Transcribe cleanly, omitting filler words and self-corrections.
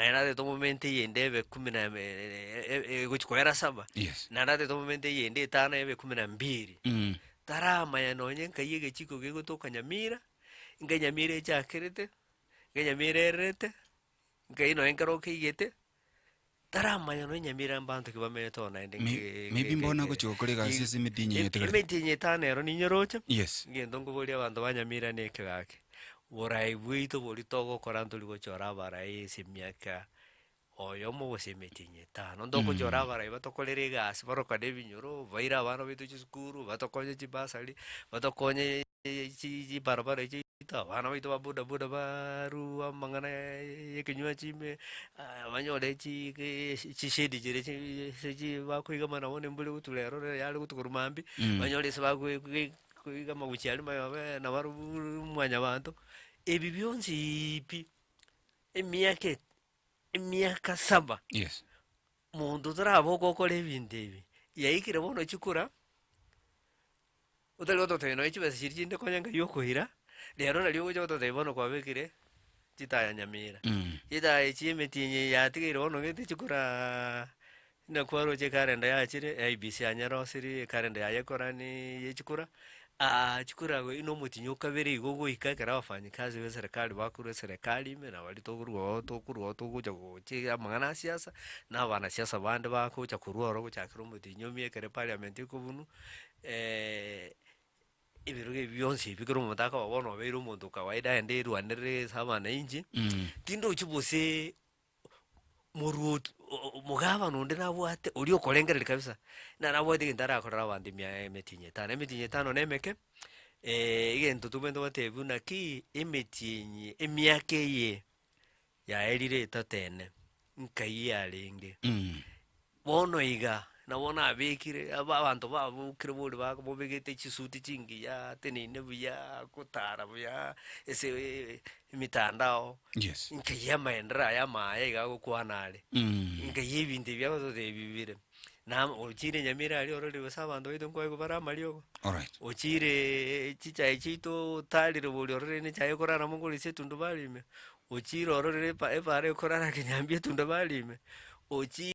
Naye natete omomente eyende ebe kumi na egochi koera saba, Yes. naende natete omomente eyende etano ebe kumi na mbiri. Taramanya nonye nkai egechiko gegotoka Nyamira, nkai Nyamira echakerete, nkai Nyamira ererete, nkai nonye nkero keigete, taramanya nonye Nyamira mbanto ki bamenyete oo naende May- nke- maybe nke- mbono nke- agochi gokora egasi ase emetienyi eye etigarete. Emetienyi etano ero ninyeroche, Yes. egento nkoboria abanto ba Nyamira na eke gaki, borai bwaito boria togokora ntori gochora abarai ase emiaka oyomo gose emetienyi etano. Ntogochora abarai batokorere egasi barokane ebinyoro, baire abana baito chisukuru, batokonye chibasari, batokonye chi chibarabara chiaito, abana baito ba boda boda baarwa amang'ana ya ekenywachi ime, banyore chi chishedi chiria chi chi bakoigama nabo na embura egotura ero yare gotukorwa mambia, banyore ase bagoe koigama gochia aria mayobe nabarobwo mwanyabanto, ebi bionsiiii pi, emiaka emiaka saba, Yes. monto toraboka okore ebinto ebi, yaikire bono chikura, otari gototebia nonye chibesa chiria chinde konya nkai okoira, rero nario ogocha gototebia bono kwabekire chitaya nyamira. Chitaya echi emetienyi eye yatigaire bono gete chikuraa. Buna kwaroche ekalenda yachire, IEBC yanyerosirie ekalenda yaye ekorani ye chikura, chikura igo na omotinyi okabere igo ogoika ekero abafanyikazi ba eserekari bakorwa eserekari ime na baria tokorwa oo tokorwa oo togocha gochia amang'ana a siasa, na abanasiasa bande bagocha korwa ororo gochakera omotinyi omia ekero eparliament ekobunwa, ebirogo ebi bionsi ebi kera omonto akoba bono obeire omonto o kawaida aende erwanerere ase abananchi, tindochi gose. Moruoti omogabana onde nabwate oria okorengereria kabisa, nabwate egento arakorere abanto emia emetienyi etano. Emetienyi etano na emeke, egento tobwenerete gotebia buna ki, emetienyi emiaka eye yaerire etato ene, nkai yarenge. Bono iga, nabo nabekire aba abanto babokire bori bobegete chisuti chingiya, ateneine buya, agotara buya ase emitandao, Yes. nkeyia amaendereo aya amaya iga agokwana are, nkeyia ebinto ebi agototebia bire. Na ochire Nyamira aria ororire gose abanto baito nkoegwa bare amariogo, Alright. ochireee chichae chiaito otarire bori ororire na echae ekorara mogoria ase etundubari ime, ochire ororire epa ebara ekorara kinyambia etundubari ime, ochi.